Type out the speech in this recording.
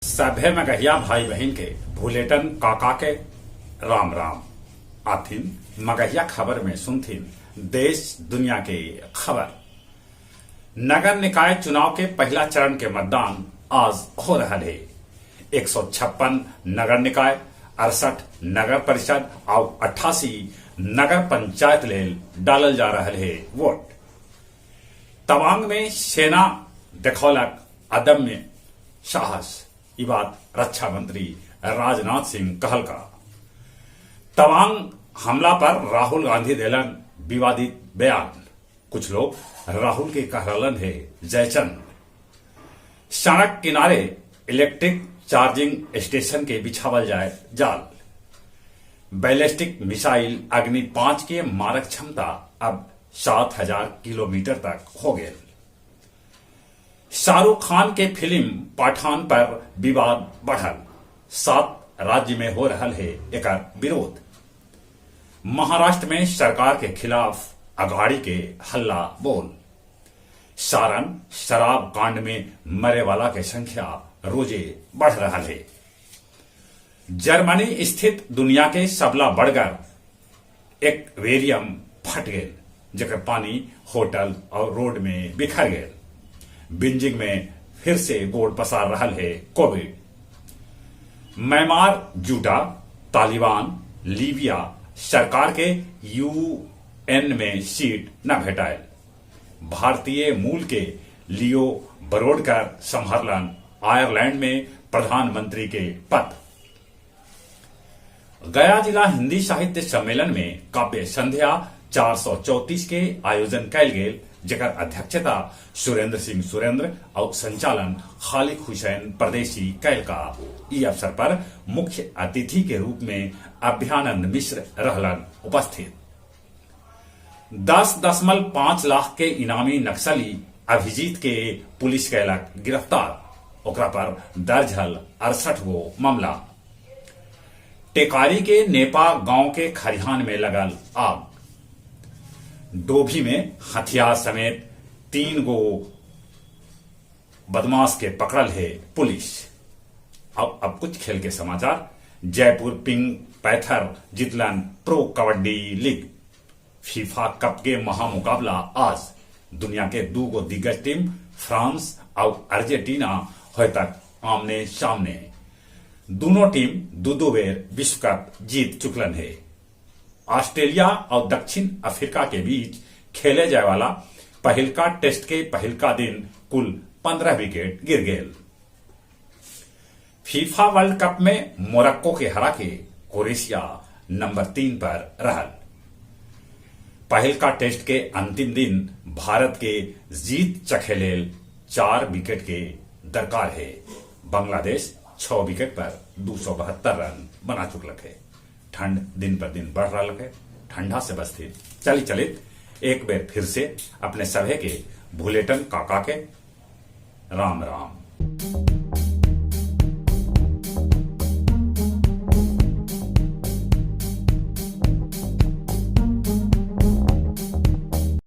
सभे मगहिया भाई बहिन के भुलेटन काका के राम राम। आथिन मगहिया खबर में सुनथिन देश दुनिया के खबर। नगर निकाय चुनाव के पहला चरण के मतदान आज हो रहल हे। 156 नगर निकाय, 68 नगर परिषद आउ 88 नगर पंचायत लेल डालल जा रहल हे वोट। तवांग में सेना देखौलक अदम्य साहस, ई बात रक्षा मंत्री राजनाथ सिंह कहलका। तवांग हमला पर राहुल गांधी देलन विवादित बयान, कुछ लोग राहुल के कहलन हे जयचंद। सड़क किनारे इलेक्ट्रिक चार्जिंग स्टेशन के बिछावल जाए जाल। बैलिस्टिक मिसाइल अग्नि 5 के मारक क्षमता अब 7000 किलोमीटर तक हो गेल। शाहरुख खान के फिल्म पठान पर विवाद बढ़ल, 7 राज्य में हो रहल है एकर विरोध। महाराष्ट्र में सरकार के खिलाफ अघाड़ी के हल्ला बोल। सारण शराब कांड में मरे वाला के संख्या रोजे बढ़ रहा है। जर्मनी स्थित दुनिया के सबला बड़गर एक्वेरियम फट गेल, जेकर पानी होटल और रोड में बिखर गेल। बीजिंग में फिर से गोड़ पसार रहा है कोविड। म्यांमार जूटा, तालिबान, लीबिया सरकार के यूएन में सीट न भेटायल। भारतीय मूल के लियो बरोडकर संभालन आयरलैंड में प्रधानमंत्री के पद। गया जिला हिंदी साहित्य सम्मेलन में काव्य संध्या 434 के आयोजन कैल गेल, जेकर अध्यक्षता सुरेंद्र सिंह सुरेंद्र और संचालन खालिक हुसैन परदेशी कैल का। ई अवसर पर मुख्य अतिथि के रूप में अभ्यानंद मिश्र रहलन उपस्थित। 10.5 लाख के इनामी नक्सली अभिजीत के पुलिस कैलक गिरफ्तार, ओकरा पर दर्ज हल 68 गो मामला। टेकारी के नेपा गांव के खरिहान में लगल आग। डोभी में हथियार समेत 3 गो बदमाश के पकड़ल है पुलिस। अब कुछ खेल के समाचार। जयपुर पिंक पैंथर जितलन Pro Kabaddi League. FIFA cup के महामुकाबला आज दुनिया के 2 गो दिग्गज टीम फ्रांस और अर्जेंटीना होय तक आमने सामने। दोनों टीम 2-2 बेर विश्व कप जीत चुकलन है। ऑस्ट्रेलिया और दक्षिण अफ्रीका के बीच खेले जाए वाला पहिलका टेस्ट के पहिलका दिन कुल 15 विकेट गिर गए। फीफा वर्ल्ड कप में मोरक्को के हरा के क्रोएशिया नंबर 3 पर रहल। पहिलका टेस्ट के अंतिम दिन भारत के जीत चखेलेल 4 विकेट के दरकार है। बांग्लादेश 6 विकेट पर 272 रन बना चुकलक है। ठंड दिन पर दिन बढ़ रहा है, ठंडा से बचती चली चलित एक बेर फिर से अपने सभे के भुलेटन काका के राम राम।